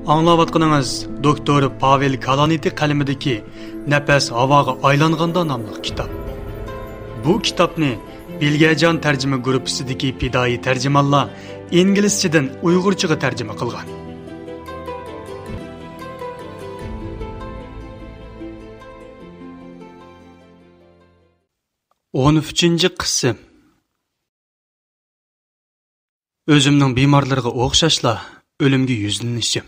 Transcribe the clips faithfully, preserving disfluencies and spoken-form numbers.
ئاڭلاۋاتقىنىڭىز دوكتور پاۋېل كالانىتى قەلىمىدىكى نەپەس ھاۋاغا ئايلانغاندا ناملىق كىتاب. بۇ كىتابنى بىلگەجان تەرجىمە گۇرۇپپىسىدىكى پىدائىي تەرجىمانلار ئىنگلىزچىدىن ئۇيغۇرچىغا تەرجىمە قىلغان. ئون ئۈچىنچى قىسىم. ئۆزۈمنىڭ بىمارلىرىغا ئوخشاشلا ئۆلۈمگە يۈزلىنىشىم،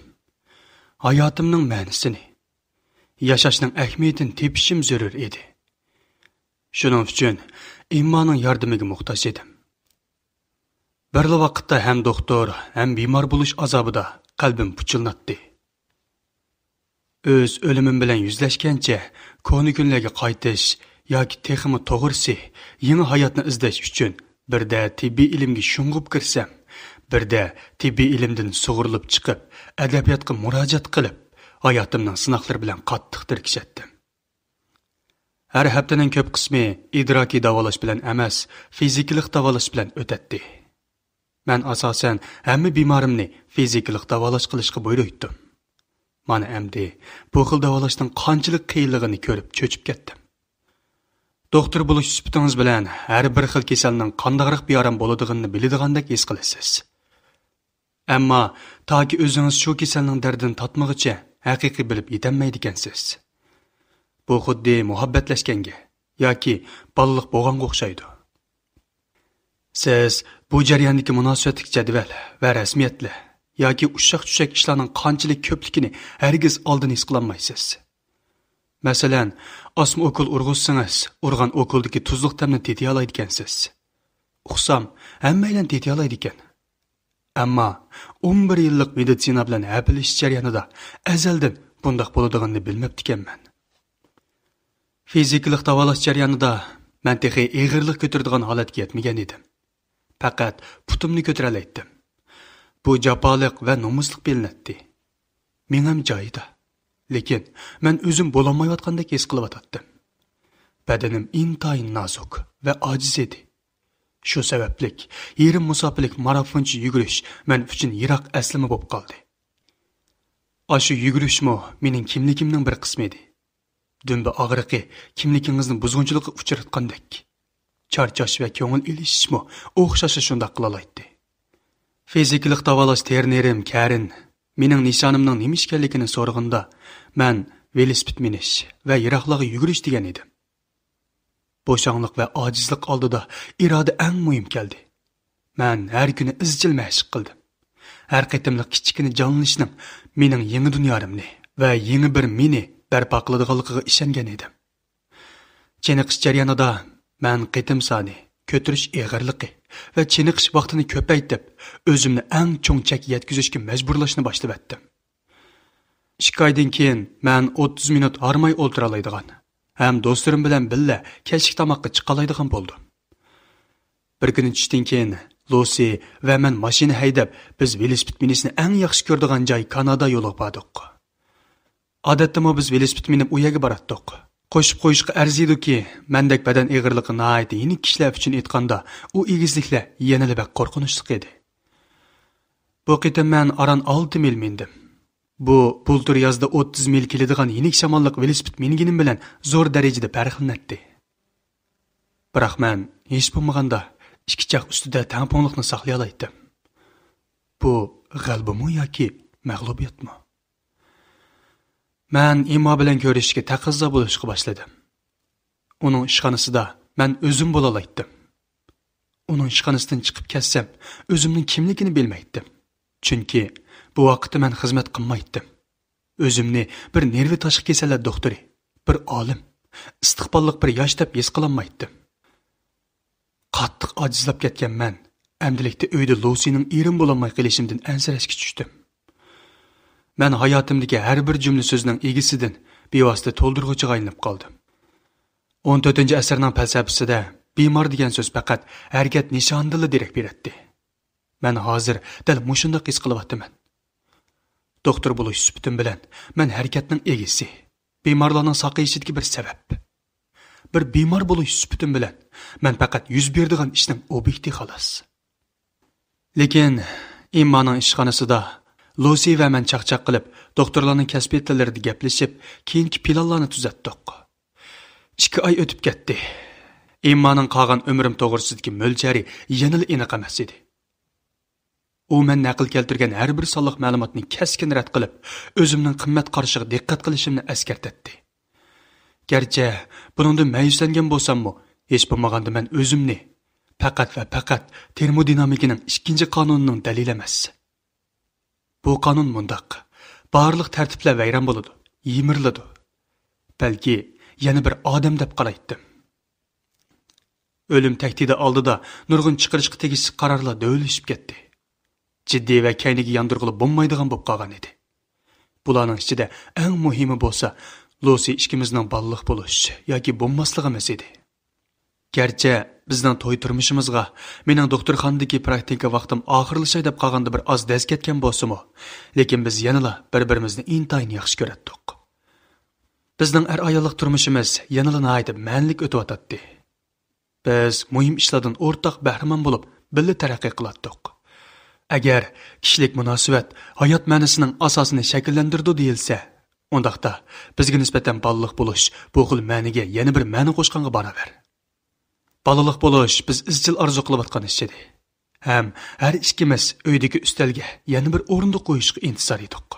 ھاياتىمنىڭ مەنىسىنى، ياشاشنىڭ ئەھمىيىتىنى تېپىشىم زۆرۈر ئىدى. شۇنىڭ ئۈچۈن ئېممانىڭ ياردىمىگە موھتاج ئىدىم. بىرلا ۋاقىتتا ھەم دوختۇر، ھەم بىمار بولۇش ئازابىدا قەلبىم پۇچۇلناتتى. ئۆز ئۆلۈمۈم بىلەن يۈزلەشكەنچە، كونا كۈنلەرگە قايتىش ياكى تېخىمۇ توغرىسى، يېڭى ھاياتنى ئىزدەش ئۈچۈن بىردە تېببىي ئىلىمگە شۇڭغۇپ كىرسەم، بىردە تېببىي ئىلىمدىن سۇغۇرۇلۇپ چىقىپ، ئەدەبىياتقا مۇراجىئەت قىلىپ، ھاياتىمنىڭ سىناقلىرى بىلەن قاتتىق تىركىشەتتىم. ھەر ھەپتىنىڭ كۆپ قىسمى ئىدراكىي داۋالاش بىلەن ئەمەس، فىزىكىلىق داۋالاش بىلەن ئۆتەتتى. مەن ئاساسەن ھەممە بىمارىمنى فىزىكىلىق داۋالاش قىلىشقا بۇيرۇيتتۇم. مانا ئەمدى بۇ خىل داۋالاشنىڭ قانچىلىك قىيىنلىقىنى كۆرۈپ چۆچۈپ كەتتىم. دوختۇر بولۇش سۈپىتىڭىز بىلەن ھەر بىر خىل كېسەلنىڭ قانداقراق بىئارام بولىدىغىنىنى بىلىدىغاندەك ھېس قىلىسىز. ئەمما تاكى ئۆزىڭىز شۇ كېسەلنىڭ دەردىنى تاتمىغۇچە ھەقىقىي بىلىپ يېتەلمەيدىكەنسىز. بۇ خۇددى مۇھەببەتلەشكەنگە ياكى بالىلىق بولغانغا ئوخشايدۇ. سىز بۇ جەرياندىكى مۇناسىۋەتلىك جەدۋەل ۋە رەسمىيەتلەر ياكى ئۇششاق-چۈششەك ئىشلارنىڭ قانچىلىك كۆپلۈكىنى ھەرگىز ئالدىن ھېس قىلالمايسىز. مەسىلەن، ئاسما ئوكۇل ئۇرغۇزسىڭىز، ئۇرغان ئوكۇلدىكى تۇزلۇق تەمنى تېتىيالايدىكەنسىز. ئۇقسام، ھەممەيلەن تېتىيالايدىكەن. ئەمما ئون بىر يىللىق مېدىتسىنا بىلەن ھەپىلىشىش جەريانىدا ئەزەلدىن بۇنداق بولىدىغىنىنى بىلمەپتىكەنمەن. فىزىكىلىق داۋالاش جەريانىدا مەن تېخى ئېغىرلىق كۆتۈرىدىغان ھالەتكە يەتمىگەن ئىدىم. پەقەت پۇتۇمنى كۆتۈرەلەيتتىم. بۇ جاپالىق ۋە نومۇسلۇق بىلىنەتتى. مېڭەم جايىدا. لېكىن مەن ئۆزۈم بولالمايۋاتقاندەك ھېس قىلىۋاتاتتىم. بەدىنىم ئىنتايىن نازۇك ۋە ئاجىز ئىدى. شۇ سەۋەبلىك يېرىم مۇساپىلىك مارافونچە يۈگۈرۈش مەن ئۈچۈن يىراق ئەسلىمە بولۇپ قالدى. ئاشۇ يۈگۈرۈشمۇ مېنىڭ كىملىكىمنىڭ بىر قىسمى ئىدى. دۈمبە ئاغرىقى كىملىكىڭىزنى بۇزغۇنچىلىققا ئۇچراتقاندەك. چارچاش ۋە كۆڭۈل ئېلىشىشمۇ ئوخشاشلا شۇنداق قىلالايتتى. فىزىكىلىق داۋالاش ترېنېرىم كەرىن مېنىڭ نىشانىمنىڭ نېمە ئىكەنلىكىنى سورىغىنىدا، مەن ۋېلىسىپىت مىنىش ۋە يىراقلارغا يۈگۈرۈش دېگەن ئىدىم. بوشاڭلىق ۋە ئاجىزلىق ئالدىدا ئىرادە ئەڭ مۇھىم كەلدى. مەن ھەر كۈنى ئىزچىل مەشىق قىلدىم. ھەر قېتىملىق كىچىككىنە جانلىنىشنىڭ مېنىڭ يېڭى دۇنيامنى ۋە يېڭى بىر مېنى بەرپا قىلىدىغانلىقىغا ئىشەنگەن ئىدىم. چېنىقىش جەريانىدا مەن قېتىم سانى، كۆتۈرۈش ئېغىرلىقى ۋە چېنىقىش ۋاقتىنى كۆپەيتىپ، ئۆزۈمنى ئەڭ چوڭ چەككە يەتكۈزۈشكە مەجبۇرلاشنى باشلىۋەتتىم. ئىككى ئايدىن كېيىن مەن ئوتتۇز مىنۇت ھارماي ئولتۇرالايدىغان ھەم دوستلىرىم بىلەن بىللە كەچلىك تاماققا چىقالايدىغان بولدۇم. بىر كۈنى چۈشتىن كېيىن لۇسى ۋە مەن ماشىنا ھەيدەپ، بىز ۋېلىسىپىت مىنىشنى ئەڭ ياخشى كۆرىدىغان جاي كانادا يولىغا باردۇق. ئادەتتىمۇ بىز ۋېلىسىپىت مىنىپ ئۇ يەرگە باراتتۇق. قوشۇپ قويۇشقا ئەرزىيدۇكى، مەندەك بەدەن ئېغىرلىقى ناھايىتى يېنىك كىشىلەر ئۈچۈن ئېيتقاندا، ئۇ ئېگىزلىكلەر يەنىلا بەك قورقۇنچلۇق ئىدى. بۇ قېتىم مەن ئاران ئالتە مىل مىندىم. بۇ بۇلتۇر يازدا ئوتتۇز مىل كېلىدىغان يېنىك شاماللىق ۋېلىسىپىت مىنگىنىم بىلەن زور دەرىجىدە پەرقلىنەتتى. بىراق مەن ھېچ بولمىغاندا ئىككى چاق ئۈستىدە تەڭپۇڭلۇقنى ساقلىيالايتتىم. بۇ غەلىبىمۇ ياكى مەغلۇبىيەتمۇ؟ مەن ئېمما بىلەن كۆرۈشۈشكە تەقەززا بولۇشقا باشلىدىم. ئۇنىڭ ئىشخانىسىدا مەن ئۆزۈم بولالايتتىم. ئۇنىڭ ئىشخانىسىدىن چىقىپ كەتسەم، ئۆزۈمنىڭ كىملىكىنى بىلمەيتتىم. چۈنكى بۇ ۋاقىتتا مەن خىزمەت قىلمايتتىم. ئۆزۈمنى بىر نېرۋا تاشقى كېسەللەر دوختۇرى، بىر ئالىم، ئىستىقباللىق بىر ياش دەپ ھېس قىلالمايتتىم. قاتتىق ئاجىزلاپ كەتكەن مەن ئەمدىلىكتە ئۆيدە لۇسىنىڭ ئېرىم بولالماي قېلىشىمدىن ئەنسىرەشكە چۈشتۈم. مەن ھاياتىمدىكى ھەر بىر جۈملە سۆزنىڭ ئىگىسىدىن بىۋاسىتە تولدۇرغۇچىغا ئايلىنىپ قالدىم. ئون تۆتىنچى ئەسىرنىڭ پەلسەپىسىدە بىمار دېگەن سۆز پەقەت ھەرىكەت نىشانىدىنلا دېرەك بېرەتتى. مەن ھازىر دەل مۇشۇنداق ھېس قىلىۋاتىمەن. دوختۇر بولۇش سۈپىتىم بىلەن مەن ھەرىكەتنىڭ ئىگىسى، بىمارلارنىڭ ساقىيىشىدىكى بىر سەۋەب. بىر بىمار بولۇش سۈپىتىم بىلەن مەن پەقەت يۈز بېرىدىغان ئىشنىڭ ئوبيېكتى خالاس. لېكىن ئېممانىڭ ئىشخانىسىدا لۇسى ۋە مەن چاقچاق قىلىپ، دوختۇرلارنىڭ كەسپىي تىللىرىدا گەپلىشىپ، كېيىنكى پىلانلارنى تۈزەتتۇق. ئىككى ئاي ئۆتۈپ كەتتى. ئېممانىڭ قالغان ئۆمرۈم توغرىسىدىكى مۆلچەرى يەنىلا ئېنىق ئەمەس ئىدى. ئۇ مەن نەقىل كەلتۈرگەن ھەر بىر سانلىق مەلۇماتنى كەسكىن رەت قىلىپ، ئۆزۈمنىڭ قىممەت قارىشىغا دىققەت قىلىشىمنى ئەسكەرتەتتى. گەرچە بۇنىڭدىن مەيۈسلەنگەن بولساممۇ، ھېچ بولمىغاندا مەن ئۆزۈمنى پەقەت ۋە پەقەت تېرمودىنامىكىنىڭ ئىككىنچى قانۇنىنىڭ دەلىلى ئەمەس، بۇ قانۇن مۇنداق، بارلىق تەرتىپلەر ۋەيران بولىدۇ، يىمىرىلىدۇ، بەلكى يەنە بىر ئادەم دەپ قارايتتىم. ئۆلۈم تەھدىتى ئالدىدا نۇرغۇن چىقىرىشقا تېگىشلىك قارارلار دۆۋىلىشىپ كەتتى. جىددىي ۋە كەينىگە ياندۇرغىلى بولمايدىغان بولۇپ قالغان ئىدى. بۇلارنىڭ ئىچىدە ئەڭ مۇھىمى بولسا، لۇسى ئىككىمىزنىڭ بالىلىق بولۇش ياكى بولماسلىقىمىز ئىدى. گەرچە بىزنىڭ توي تۇرمۇشىمىزغا مېنىڭ دوختۇرخانىدىكى پراكتىكا ۋاقتىم ئاخىرلىشاي دەپ قالغاندا بىر ئاز دەز كەتكەن بولسىمۇ، لېكىن بىز يەنىلا بىر-بىرىمىزنى ئىنتايىن ياخشى كۆرەتتۇق. بىزنىڭ ئەر-ئاياللىق تۇرمۇشىمىز يەنىلا ناھايىتى مەنىلىك ئۆتۈۋاتاتتى. بىز مۇھىم ئىشلاردىن ئورتاق بەھرىمەن بولۇپ، بىللە تەرەققىي قىلاتتۇق. ئەگەر كىشىلىك مۇناسىۋەت ھايات مەنىسىنىڭ ئاساسىنى شەكىللەندۈرىدۇ دېيىلسە، ئۇنداقتا بىزگە نىسبەتەن بالىلىق بولۇش بۇ خىل مەنىگە يەنە بىر مەنە قوشقانغا باراۋەر. بالىلىق بولۇش بىز ئىزچىل ئارزۇ قىلىۋاتقان ئىش ئىدى. ھەم ھەر ئىككىمىز ئۆيدىكى ئۈستەلگە يەنە بىر ئورۇندۇق قويۇشقا ئىنتىزار ئىدۇق.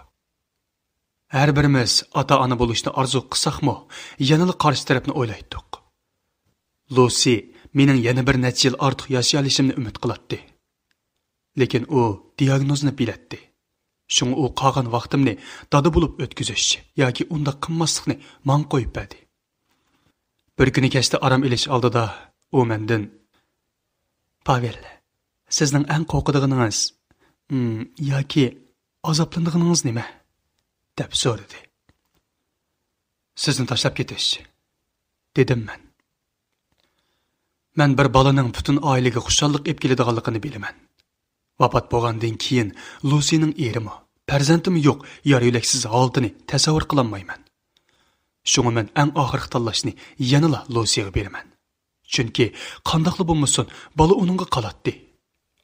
ھەر بىرىمىز ئاتا-ئانا بولۇشنى ئارزۇ قىلساقمۇ، يەنىلا قارشى تەرەپنى ئويلايتتۇق. لۇسى مېنىڭ يەنە بىر نەچچە يىل ئارتۇق ياشىيالىشىمنى ئۈمىد قىلاتتى. لېكىن ئۇ دىياگنوزنى بىلەتتى. شۇڭا ئۇ قالغان ۋاقتىمنى دادا بولۇپ ئۆتكۈزۈش ياكى ئۇنداق قىلماسلىقنى ماڭا قويۇپ بەردى. بىر كۈنى كەچتە ئارام ئېلىش ئالدىدا ئۇ مەندىن، «پاۋېل، سىزنىڭ ئەڭ قورقىدىغىنىڭىز، ئىم، ياكى ئازابلىنىدىغىنىڭىز نېمە؟» دەپ سورىدى. «سىزنى تاشلاپ كېتىش»، دېدىم مەن. مەن بىر بالىنىڭ پۈتۈن ئائىلىگە خۇشاللىق ئېلىپ كېلىدىغانلىقىنى بىلىمەن. ۋاپات بولغاندىن كېيىن لۇسىنىڭ ئېرىمۇ، پەرزەنتىمۇ يوق يار يۆلەكسىز ھالىتىنى تەسەۋۋۇر قىلالمايمەن. شۇڭا مەن ئەڭ ئاخىرقى تاللاشنى يەنىلا لۇسىغا بېرىمەن. چۈنكى قانداقلا بولمىسۇن، بالا ئۇنىڭغا قالاتتى.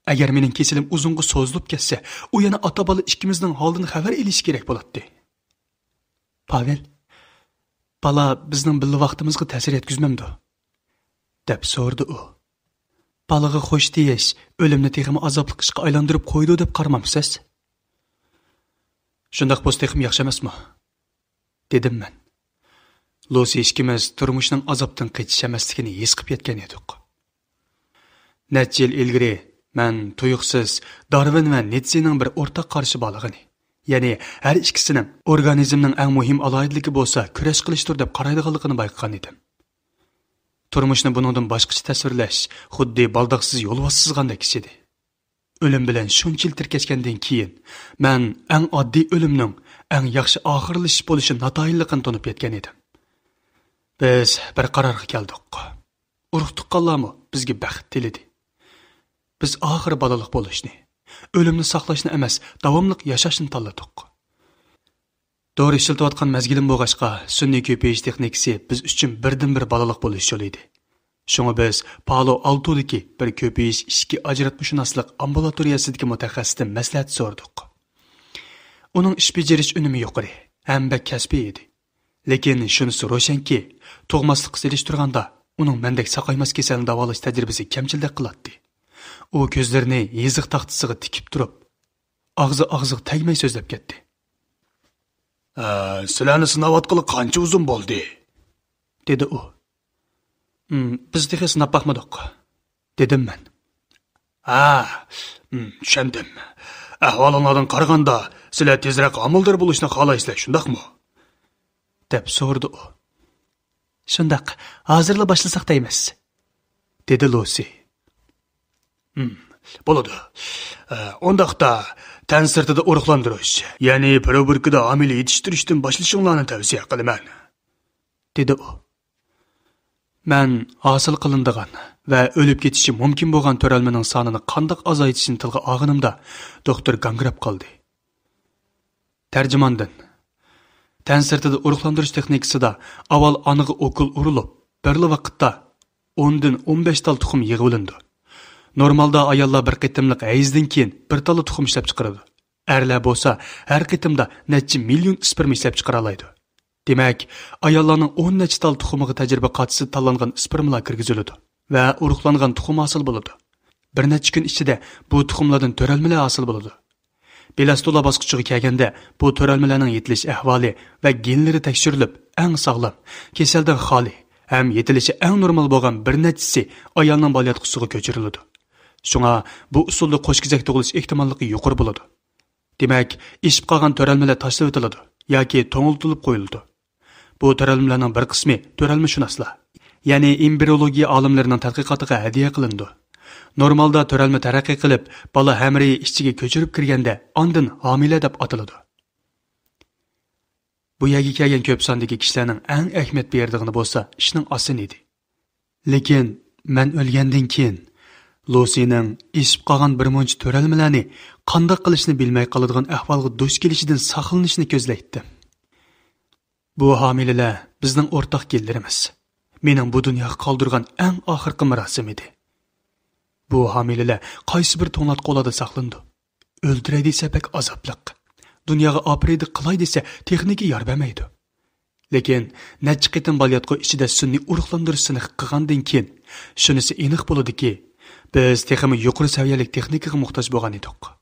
ئەگەر مېنىڭ كېسىلىم ئۇزۇنغا سوزۇلۇپ كەتسە، ئۇ يەنە ئاتا-بالا ئىككىمىزنىڭ ھالىدىن خەۋەر ئېلىشى كېرەك بولاتتى. «پاۋېل، بالا بىزنىڭ بىللە ۋاقتىمىزغا تەسىر يەتكۈزمەمدۇ؟» دەپ سورىدى ئۇ. «بالىغا خوش دېيىش ئۆلۈمنى تېخىمۇ ئازابلىق ئىشقا ئايلاندۇرۇپ قويىدۇ دەپ قارىمامسىز؟» «شۇنداق بولسا تېخىمۇ ياخشى ئەمەسمۇ؟» دېدىم مەن. لۇسى ئىككىمىز تۇرمۇشنىڭ ئازابتىن قېچىش ئەمەسلىكىنى ھېس قىلىپ يەتكەن ئىدۇق. نەچچە يىل ئىلگىرى مەن تۇيۇقسىز دارۋىن ۋە نىتسېنىڭ بىر ئورتاق قارىشى بارلىقىنى، يەنى ھەر ئىككىسىنىڭ ئورگانىزمنىڭ ئەڭ مۇھىم ئالاھىدىلىكى بولسا كۈرەش قىلىشتۇر دەپ قارايدىغانلىقىنى بايقىغان ئىدىم. تۇرمۇشنى بۇنىڭدىن باشقىچە تەسۋىرلەش خۇددى بالداقسىز يولۋاس سىزغاندەك ئىش ئىدى. ئۆلۈم بىلەن شۇنچە يىل تىركەشكەندىن كېيىن، مەن ئەڭ ئاددىي ئۆلۈمنىڭ ئەڭ ياخشى ئاخىرلىشىش بولۇشى ناتايىنلىقىنى تونۇپ يەتكەن ئىدىم. بىز بىر قارارغا كەلدۇق. ئۇرۇق-تۇغقانلارمۇ بىزگە بەخت تىلىدى. بىز ئاخىرى بالىلىق بولۇشنى، ئۆلۈمنى ساقلاشنى ئەمەس، داۋاملىق ياشاشنى تاللىدۇق. دورا ئىشلىتىۋاتقان مەزگىلىم بولغاچقا، سۈنئىي كۆپىيىش تېخنىكىسى بىز ئۈچۈن بىردىنبىر بالىلىق بولۇش يولى ئىدى. شۇڭا بىز پالو ئالتۇدىكى بىر كۆپىيىش ئىچكى ئاجراتمىشۇناسلىق ئامبۇلاتورىيەسىدىكى مۇتەخەسسىستىن مەسلىھەت سورىدۇق. ئۇنىڭ ئىش بېجىرىش ئۈنۈمى يۇقىرى ھەم بەك كەسپىي ئىدى. لېكىن شۇنىسى روشەنكى، تۇغماسلىققا سېلىشتۇرغاندا، ئۇنىڭ مەندەك ساقايماس كېسەلنى داۋالاش تەجرىبىسى كەمچىلدەك قىلاتتى. ئۇ كۆزلىرىنى يېزىق تاختىسىغا تىكىپ تۇرۇپ، ئاغزى ئاغزىغا تەگمەي سۆزلەپ كەتتى. «ئە، سىلەرنى سىناۋاتقىلى قانچە ئۇزۇن بولدى؟» دېدى ئۇ. «ھىم، بىز تېخى سىناپ باقمىدۇق»، دېدىم مەن. «ھە، ھىم، چۈشەندىم. ئەھۋالىڭلاردىن قارىغاندا، سىلەر تېزرەك ھامىلىدار بولۇشنى خالايسىلەر، شۇنداقمۇ؟» دەپ سورىدى ئۇ. «شۇنداق، ھازىرلا باشلىساق دەيمىز»، دېدى لۇسى. «ھىم، بولىدۇ. ئە، ئۇنداقتا تەن سىرتىدا ئورۇقلاندۇرۇش، يەنى پىروبىركىدا ھامىلە يېتىشتۈرۈشتىن باشلىشىڭلارنى تەۋسىيە قىلىمەن»، دېدى ئۇ. مەن ھاسىل قىلىنىدىغان ۋە ئۆلۈپ كېتىشى مۇمكىن بولغان تۆرەلمىنىڭ سانىنى قانداق ئازايتىشنى تىلغا ئالغىنىمدا، دوختۇر گاڭگىراپ قالدى. تەرجىماندىن. تەن سىرتىدا ئورۇقلاندۇرۇش تېخنىكىسىدا ئاۋۋال ئانىغا ئوكۇل ئۇرۇلۇپ، بىرلا ۋاقىتتا ئوندىن ئون بەش تال تۇخۇم يىغىۋېلىنىدۇ. نورمالدا ئاياللار بىر قېتىملىق ھەيزدىن كېيىن بىر تاللا تۇخۇم ئىشلەپچىقىرىدۇ. ئەرلەر بولسا ھەر قېتىمدا نەچچە مىليون ئىسپېرما ئىشلەپچىقىرالايدۇ. دېمەك، ئاياللارنىڭ ئون نەچچە تال تۇخۇمىغا تەجرىبە قاچىسىدا تاللانغان ئىسپېرمىلار كىرگۈزۈلىدۇ ۋە ئۇرۇقلانغان تۇخۇم ھاسىل بولىدۇ. بىر نەچچە كۈن ئىچىدە بۇ تۇخۇملاردىن تۆرەلمىلەر ھاسىل بولىدۇ. بلاستولا باسقۇچىغا كەلگەندە، بۇ تۆرەلمىلەرنىڭ يېتىلىش ئەھۋالى ۋە گېنلىرى تەكشۈرۈلۈپ، ئەڭ ساغلام، كېسەلدىن خالىي ھەم يېتىلىشى ئەڭ نورمال بولغان بىر نەچچىسى ئايالنىڭ بالىياتقۇسىغا كۆچۈرۈلىدۇ. شۇڭا بۇ ئۇسۇلدا قوش كېزەك تۇغۇلۇش ئېھتىماللىقى يۇقىرى بولىدۇ. دېمەك، ئېشىپ قالغان تۆرەلمىلەر تاشلىۋېتىلىدۇ ياكى توڭلىتىلىپ قويۇلىدۇ. بۇ تۆرەلمىلەرنىڭ بىر قىسمى تۆرەلمىشۇناسلار، يەنى ئېمبرىيولوگىيە ئالىملىرىنىڭ تەتقىقاتىغا ھەدىيە قىلىنىدۇ. نورمالدا تۆرەلمە تەرەققىي قىلىپ، بالا ھەمرىيى ئىچىگە كۆچۈرۈپ كىرگەندە، ئاندىن ھامىلە دەپ ئاتىلىدۇ. بۇ يەرگە كەلگەن كۆپ ساندىكى كىشىلەرنىڭ ئەڭ ئەھمىيەت بېرىدىغىنى بولسا ئىشنىڭ ئاسىنى ئىدى. لېكىن مەن ئۆلگەندىن كېيىن، لۇسىنىڭ ئېشىپ قالغان بىر مۇنچە تۆرەلمىلەرنى قانداق قىلىشنى بىلمەي قالىدىغان ئەھۋالغا دۇچ كېلىشىدىن ساقلىنىشنى كۆزلەيتتىم. بۇ ھامىلىلەر بىزنىڭ ئورتاق گېنلىرىمىز. مېنىڭ بۇ دۇنياغا قالدۇرغان ئەڭ ئاخىرقى مىراسىم ئىدى. بۇ ھامىلىلەر قايسى بىر توڭلاتقۇلاردا ساقلىنىدۇ؟ ئۆلتۈرەي دېسە بەك ئازابلىق. دۇنياغا ئاپىرىدە قىلاي دېسە تېخنىكا يار بەرمەيدۇ. لېكىن نەچچە قېتىم بالىياتقۇ ئىچىدە سۈنئىي ئۇرۇقلاندۇرۇش سىنىقى قىلغاندىن كېيىن، شۇنىسى ئېنىق بولىدۇكى، بىز تېخىمۇ يۇقىرى سەۋىيەلىك تېخنىكىغا موھتاج بولغان ئىدۇق.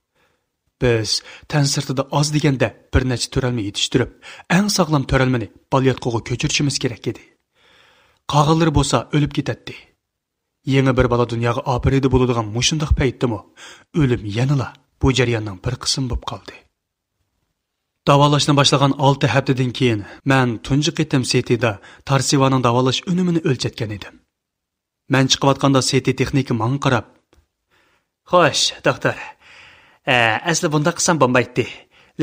بىز تەن سىرتىدا ئاز دېگەندە بىر نەچچە تۆرەلمە يېتىشتۈرۈپ، ئەڭ ساغلام تۆرەلمىنى بالىياتقۇغا كۆچۈرۈشىمىز كېرەك ئىدى. قالغانلىرى بولسا ئۆلۈپ كېتەتتى. يېڭى بىر بالا دۇنياغا ئاپىرىدە بولىدىغان مۇشۇنداق پەيتتىمۇ ئۆلۈم يەنىلا بۇ جەرياننىڭ بىر قىسمى بولۇپ قالدى. داۋالاشنى باشلىغان ئالتە ھەپتىدىن كېيىن مەن تۇنجى قېتىم سىتىدا تارسىۋانىڭ داۋالاش ئۈنۈمىنى ئۆلچەتكەن ئىدىم. مەن چىقىۋاتقاندا سىتى تېخنىكى ماڭا قاراپ، «خوش، دوختۇر. ئە، ئەسلى بۇنداق قىلسام بولمايتتى.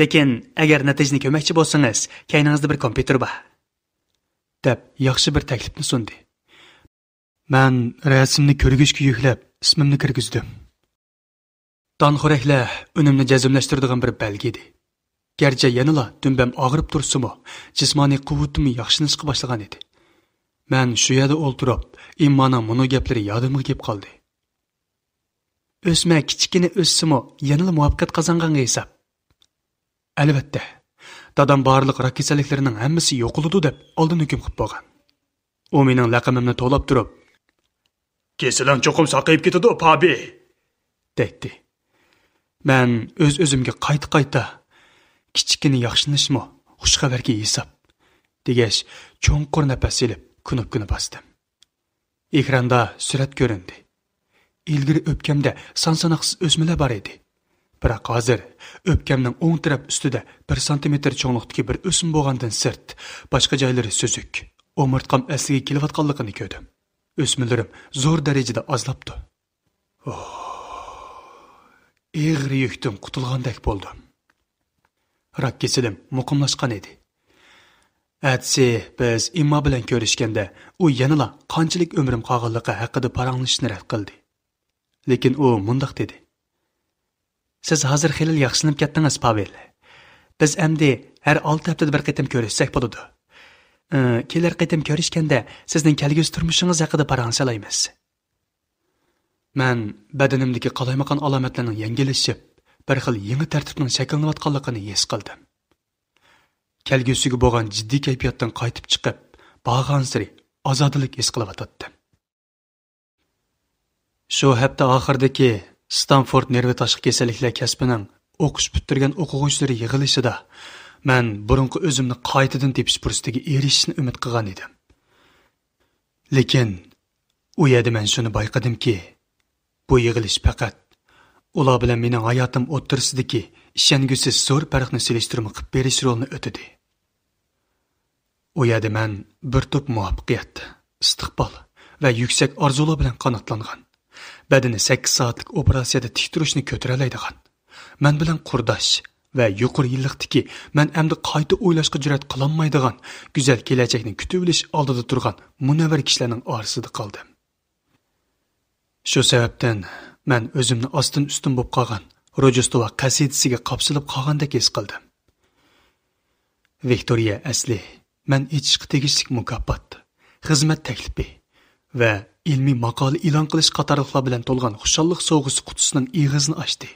لېكىن ئەگەر نەتىجىنى كۆرمەكچى بولسىڭىز، كەينىڭىزدە بىر كومپيۇتېر بار.» دەپ ياخشى بىر تەكلىپنى سۇندى. مەن رەسىمنى كۆرگۈچكە يۈكلەپ، ئىسمىمنى كىرگۈزدۈم. دانخورەكلەر ئۈنۈمنى جەزملەشتۈرىدىغان بىر بەلگە ئىدى. گەرچە يەنىلا دۈمبەم ئاغرىپ تۇرسىمۇ، جىسمانىي قۇۋۋىتىممۇ ياخشىلىنىشقا باشلىغان ئىدى. مەن شۇ يەردە ئولتۇرۇپ، ئىممانىڭ مۇنۇ گەپلىرى يادىمغا كېلىپ قالدى. «ئۆسمە كىچىككىنە ئۆسسىمۇ، يەنىلا مۇۋەپپەقىيەت قازانغانغا ھېساب.» ئەلۋەتتە، دادام بارلىق راك كېسەللىكلىرىنىڭ ھەممىسى يوقىلىدۇ دەپ ئالدىن ھۆكۈم قىلىپ بولغان. ئۇ مېنىڭ لەقىمىمنى توۋلاپ تۇرۇپ، «كېسىلىڭ چوقۇم ساقىيىپ كېتىدۇ، پابى!» دەيتتى. مەن ئۆز-ئۆزۈمگە قايتا-قايتا، «كىچىككىنە ياخشىلىنىشمۇ خۇش خەۋەرگە ھېساب» دېگەچ، چوڭقۇر نەپەس ئېلىپ، كۇنۇپكىنى باستىم. ئېكراندا سۈرەت كۆرۈندى. ئىلگىرى ئۆپكەمدە سان-ساناقسىز ئۆسمىلەر بار ئىدى. بىراق ھازىر ئۆپكەمنىڭ ئوڭ تەرەپ ئۈستىدە بىر سانتىمېتىر چوڭلۇقتىكى بىر ئۆسمە بولغاندىن سىرت، باشقا جايلىرى سۈزۈك، ئومۇرتقام ئەسلىگە كېلىۋاتقانلىقىنى كۆردۈم. ئۆسمىلىرىم زور دەرىجىدە ئازلاپتۇ. ئوھ، ئېغىر يۈكتىن قۇتۇلغاندەك بولدۇم. راك كېسىلىم مۇقىملاشقان ئىدى. ئەتىسى بىز ئىمما بىلەن كۆرۈشكەندە، ئۇ يەنىلا قانچىلىك ئۆمرۈم قالغانلىقى ھەققىدە پاراڭلىشىشنى رەت قىلدى. لېكىن ئۇ مۇنداق دېدى: «سىز ھازىر خېلىلا ياخشىلىنىپ كەتتىڭىز، پاۋېل. بىز ئەمدى ھەر ئالتە ھەپتىدە بىر قېتىم كۆرۈشسەك بولىدۇ. ئى، كېلەر قېتىم كۆرۈشكەندە سىزنىڭ كەلگۈسى تۇرمۇشىڭىز ھەققىدە پاراڭلىشالايمىز.» مەن بەدىنىمدىكى قالايمىقان ئالامەتلەرنىڭ يەڭگىللىشىپ، بىر خىل يېڭى تەرتىپنىڭ شەكىللىنىۋاتقانلىقىنى ھېس قىلدىم. كەلگۈسىگە بولغان جىددىي كەيپىياتتىن قايتىپ چىقىپ، بارغانسېرى ئازادىلىك ھېس قىلىۋاتاتتىم. شۇ ھەپتە ئاخىرىدىكى ستانفورد نېرۋا تاشقى كېسەللىكلەر كەسپىنىڭ ئوقۇش پۈتتۈرگەن ئوقۇغۇچىلىرى يىغىلىشىدا مەن بۇرۇنقى ئۆزۈمنى قايتىدىن تېپىش پۇرسىتىگە ئېرىشىشنى ئۈمىد قىلغان ئىدىم. لېكىن ئۇ يەردە مەن شۇنى بايقىدىمكى، بۇ يىغىلىش پەقەت ئۇلار بىلەن مېنىڭ ھاياتىم ئوتتۇرىسىدىكى ئىشەنگۈسىز زور پەرقنى سېلىشتۇرما قىلىپ بېرىش رولىنى ئۆتىدى. ئۇ يەردە مەن بىر توپ مۇۋەپپەقىيەت، ئىستىقبال ۋە يۈكسەك ئارزۇلار بىلەن قاناتلانغان، بەدىنى سەككىز سائەتلىك ئوپېراتسىيەدە تىك تۇرۇشنى كۆتۈرەلەيدىغان، مەن بىلەن قۇرداش ۋە يۇقىرى يىللىقتىكى، مەن ئەمدى قايتا ئويلاشقا جۈرئەت قىلالمايدىغان گۈزەل كېلەچەكنى كۈتۈۋېلىش ئالدىدا تۇرغان مۇنەۋۋەر كىشىلەرنىڭ ئارىسىدا قالدىم. شۇ سەۋەبتىن مەن ئۆزۈمنى ئاستىن-ئۈستۈن بولۇپ قالغان روجېستۋا قەسىدىسىگە قاپسىلىپ قالغاندەك ھېس قىلدىم. ۋىكتورىيە ئەسلى مەن ئېچىشقا تېگىشلىك مۇكاپات، خىزمەت تەكلىپى ۋە ئىلمىي ماقالە ئېلان قىلىش قاتارلىقلار بىلەن تولغان خۇشاللىق سوۋغىسى قۇتىسىنىڭ ئېغىزىنى ئاچتى.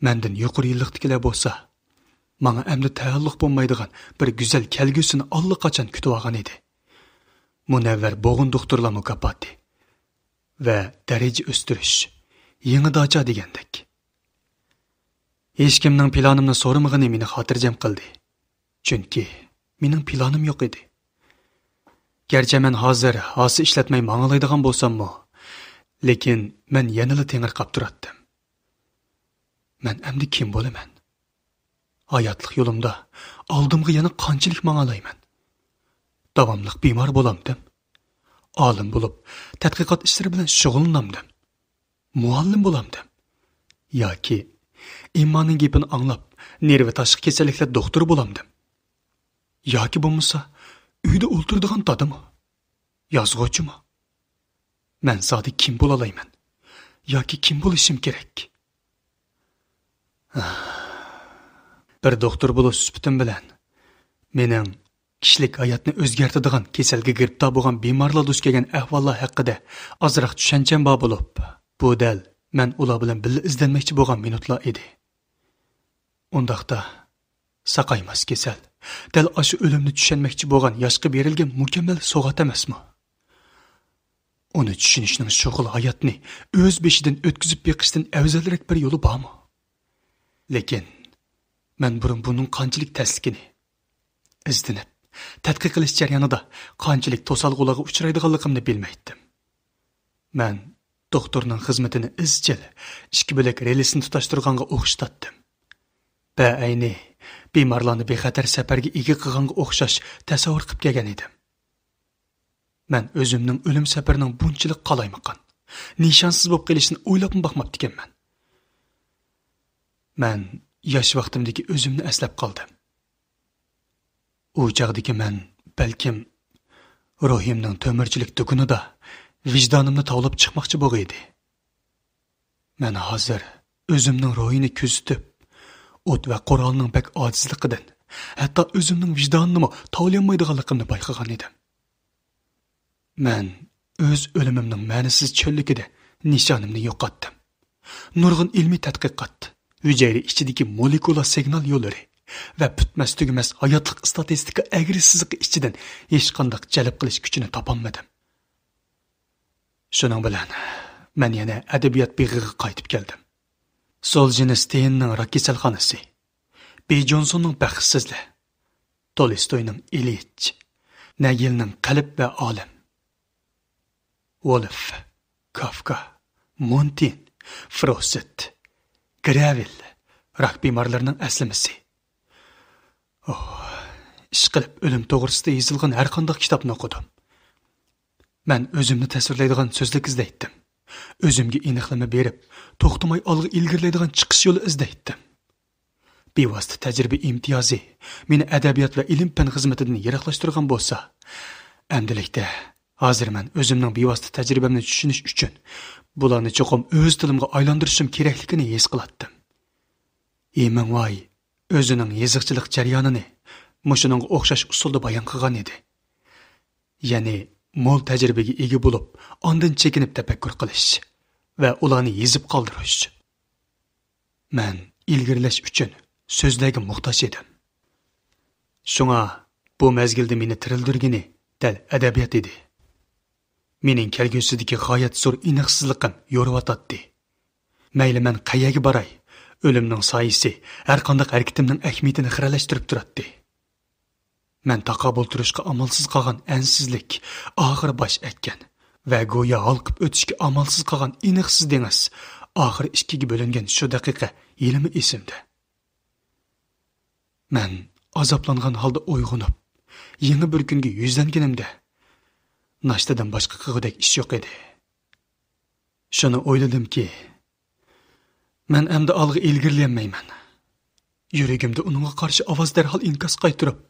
مەندىن يۇقىرى يىللىقتىكىلەر بولسا، ماڭا ئەمدى تەئەللۇق بولمايدىغان بىر گۈزەل كەلگۈسىنى ئاللىقاچان كۈتۈۋالغان ئىدى. مۇنەۋۋەر بوغۇن دوختۇرلار مۇكاپاتى ۋە دەرىجە ئۆستۈرۈش، يېڭى داچا دېگەندەك. ھېچكىمنىڭ پىلانىمنى سورىمىغىنى مېنى خاتىرجەم قىلدى. چۈنكى مېنىڭ پىلانىم يوق ئىدى. گەرچە مەن ھازىر ھاسا ئىشلەتمەي ماڭالايدىغان بولساممۇ، لېكىن مەن يەنىلا تېڭىرقاپ تۇراتتىم. مەن ئەمدى كىم بولىمەن؟ ھاياتلىق يولۇمدا ئالدىمغا يەنە قانچىلىك ماڭالايمەن؟ داۋاملىق بىمار بولامدىم؟ ئالىم بولۇپ، تەتقىقات ئىشلىرى بىلەن شۇغۇللىنامدىم؟ مۇئەللىم بولامدىم؟ ياكى ئىممانىڭ گېپىنى ئاڭلاپ، نېرۋا تاشقى كېسەللىكلەر دوختۇرى بولامدىم؟ ياكى بولمىسا، ئۆيدە ئولتۇرىدىغان دادىمۇ؟ يازغۇچىمۇ؟ مەن زادى كىم بولالايمەن؟ ياكى كىم بولۇشۇم كېرەك؟ بىر دوختۇر بولۇش سۈپىتىم بىلەن، مېنىڭ كىشىلىك ھاياتنى ئۆزگەرتىدىغان كېسەلگە گىرىپتار بولغان بىمارلار دۇچ كەلگەن ئەھۋاللار ھەققىدە ئازراق چۈشەنچەم بار بولۇپ، بۇ دەل مەن ئۇلار بىلەن بىللە ئىزدەنمەكچى بولغان مىنۇتلار ئىدى. ئۇنداقتا، ساقايماس كېسەل دەل ئاشۇ ئۆلۈمنى چۈشەنمەكچى بولغان ياشقا بېرىلگەن مۇكەممەل سوۋغات ئەمەسمۇ؟ ئۇنى چۈشىنىشنىڭ شۇ خىل ھاياتنى ئۆز بېشىدىن ئۆتكۈزۈپ بېقىشتىن ئەۋزەلرەك بىر يولى بارمۇ؟ لېكىن مەن بۇرۇن بۇنىڭ قانچىلىك تەسلىكىنى، ئىزدىنىپ، تەتقىق قىلىش جەريانىدا قانچىلىك توسالغۇلارغا ئۇچرايدىغانلىقىمنى بىلمەيتتىم. مەن دوختۇرنىڭ خىزمىتىنى ئىزچىل ئىككى بۆلەك رېلىسىنى تۇتاشتۇرغانغا ئوخشىتاتتىم. بەئەينى بىمارلارنى بىخەتەر سەپەرگە ئىگە قىلغانغا ئوخشاش تەسەۋۋۇر قىلىپ كەلگەن ئىدىم. مەن ئۆزۈمنىڭ ئۆلۈم سەپىرىنىڭ بۇنچىلىك قالايمىقان، نىشانسىز بولۇپ قېلىشىنى ئويلاپمۇ باقماپتىكەنمەن. مەن ياش ۋاقتىمدىكى ئۆزۈمنى ئەسلەپ قالدىم. ئۇ چاغدىكى مەن، بەلكىم، روھىمنىڭ تۆمۈرچىلىك دۇكىنىدا ۋىجدانىمنى تاۋلاپ چىقماقچى بولغىيدى. مەن ھازىر ئۆزۈمنىڭ روھىنى كۆزىتىپ، ئوت ۋە قورالنىڭ بەك ئاجىزلىقىدىن، ھەتتا ئۆزۈمنىڭ ۋىجدانىنىمۇ تاۋلىيالمايدىغانلىقىمنى بايقىغان ئىدىم. مەن ئۆز ئۆلۈمۈمنىڭ مەنىسىز چۆللۈكىدە نىشانىمنى يوقاتتىم. نۇرغۇن ئىلمىي تەتقىقات، ھۈجەيرە ئىچىدىكى مولېكۇلا سىگنال يوللىرى ۋە پۈتمەس-تۈگىمەس ھاياتلىق ئىستاتىستىكا ئەگرى سىزىقى ئىچىدىن ھېچقانداق جەلپ قىلىش كۈچىنى تاپالمىدىم. شۇنىڭ بىلەن مەن يەنە ئەدەبىيات بېغىغا قايتىپ كەلدىم. سولجېنىستىننىڭ راك كېسەلخانىسى، بى جونسوننىڭ بەختسىزلىرى، تولستوينىڭ ئىلىچ، نەگىلنىڭ قەلب ۋە ئالەم، ۋولف، كافكا، مونتين، فروست، گرەۋىل، راك بىمارلىرىنىڭ ئەسلىمىسى. ئوھ، ئىشقىلىپ ئۆلۈم توغرىسىدا يېزىلغان ھەرقانداق كىتابنى ئوقۇدۇم. مەن ئۆزۈمنى تەسۋىرلەيدىغان سۆزلۈك ئىزدەيتتىم. ئۆزۈمگە ئېنىقلىما بېرىپ، توختىماي ئالغا ئىلگىرىلەيدىغان چىقىش يولى ئىزدەيتتىم. بىۋاسىتە تەجرىبە ئىمتىيازى مېنى ئەدەبىيات ۋە ئىلىم-پەن خىزمىتىدىن يىراقلاشتۇرغان بولسا، ئەمدىلىكتە ھازىر مەن ئۆزۈمنىڭ بىۋاسىتە تەجرىبەمنى چۈشىنىش ئۈچۈن بۇلارنى چوقۇم ئۆز تىلىمغا ئايلاندۇرۇشۇم كېرەكلىكىنى ھېس قىلاتتىم. ھېمىڭۋاي ئۆزىنىڭ يېزىقچىلىق جەريانىنى مۇشۇنىڭغا ئوخشاش ئۇسۇلدا بايان قىلغان ئىدى. يەنى مول تەجرىبىگە ئىگە بولۇپ، ئاندىن چېكىنىپ تەپەككۇر قىلىش ۋە ئۇلارنى يېزىپ قالدۇرۇش. مەن ئىلگىرىلەش ئۈچۈن سۆزلەرگە موھتاج ئىدىم. شۇڭا بۇ مەزگىلدە مېنى تىرىلدۈرگىنى دەل ئەدەبىيات ئىدى. مېنىڭ كەلگۈسىدىكى غايەت زور ئېنىقسىزلىقىم يورۇۋاتاتتى. مەيلى مەن قەيەرگە باراي، ئۆلۈمنىڭ سايىسى ھەرقانداق ھەرىكىتىمنىڭ ئەھمىيىتىنى خىرەلەشتۈرۈپ تۇراتتى. مەن تاقابىل تۇرۇشقا ئامالسىز قالغان ئەنسىزلىك ئاخىرى باش ئەتكەن ۋە گويا ھالقىپ ئۆتۈشكە ئامالسىز قالغان ئېنىقسىز دېڭىز ئاخىرى ئىككىگە بۆلۈنگەن شۇ دەقىقە ھېلىمۇ ئېسىمدە. مەن ئازابلانغان ھالدا ئويغىنىپ، يېڭى بىر كۈنگە يۈزلەنگىنىمدە، ناشتىدىن باشقا قىلغۇدەك ئىش يوق ئىدى. شۇنى ئويلىدىمكى، مەن ئەمدى ئالغا ئىلگىرىلىيەلمەيمەن. يۈرىكىمدە ئۇنىڭغا قارشى ئاۋاز دەرھال ئىنكاس قايتۇرۇپ،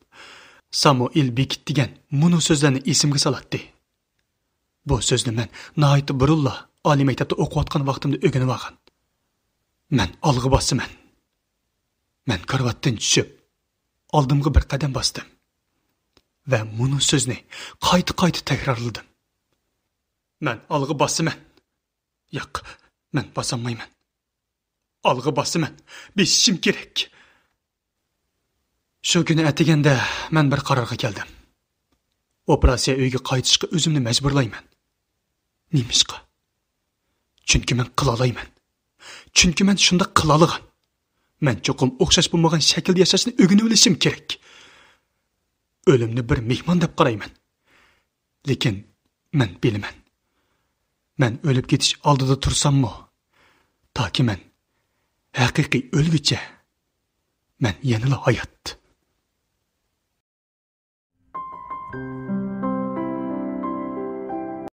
سامۇئېل بېكىت دېگەن مۇنۇ سۆزلەرنى ئېسىمگە سالاتتى. بۇ سۆزنى مەن ناھايىتى بۇرۇنلا ئالىي مەكتەپتە ئوقۇۋاتقان ۋاقتىمدا ئۆگىنىۋالغان. مەن ئالغا باسىمەن. مەن كارىۋاتتىن چۈشۈپ، ئالدىمغا بىر قەدەم باستىم ۋە مۇنۇ سۆزنى قايتا-قايتا تەكرارلىدىم. مەن ئالغا باسىمەن. ياق، مەن باسالمايمەن. ئالغا باسىمەن. بېسىشىم كېرەك. شۇ كۈنى ئەتىگەندە مەن بىر قارارغا كەلدىم. ئوپېراتسىيە ئۆيىگە قايتىشقا ئۆزۈمنى مەجبۇرلايمەن. نېمىشقا؟ چۈنكى مەن قىلالايمەن. چۈنكى مەن شۇنداق قىلالىغان. مەن چوقۇم ئوخشاش بولمىغان شەكىلدە ياشاشنى ئۆگىنىۋېلىشىم كېرەك. ئۆلۈمنى بىر مېھمان دەپ قارايمەن. لېكىن مەن بىلىمەن. مەن ئۆلۈپ كېتىش ئالدىدا تۇرساممۇ، تاكى مەن ھەقىقىي ئۆلگۈچە، مەن يەنىلا ھايات.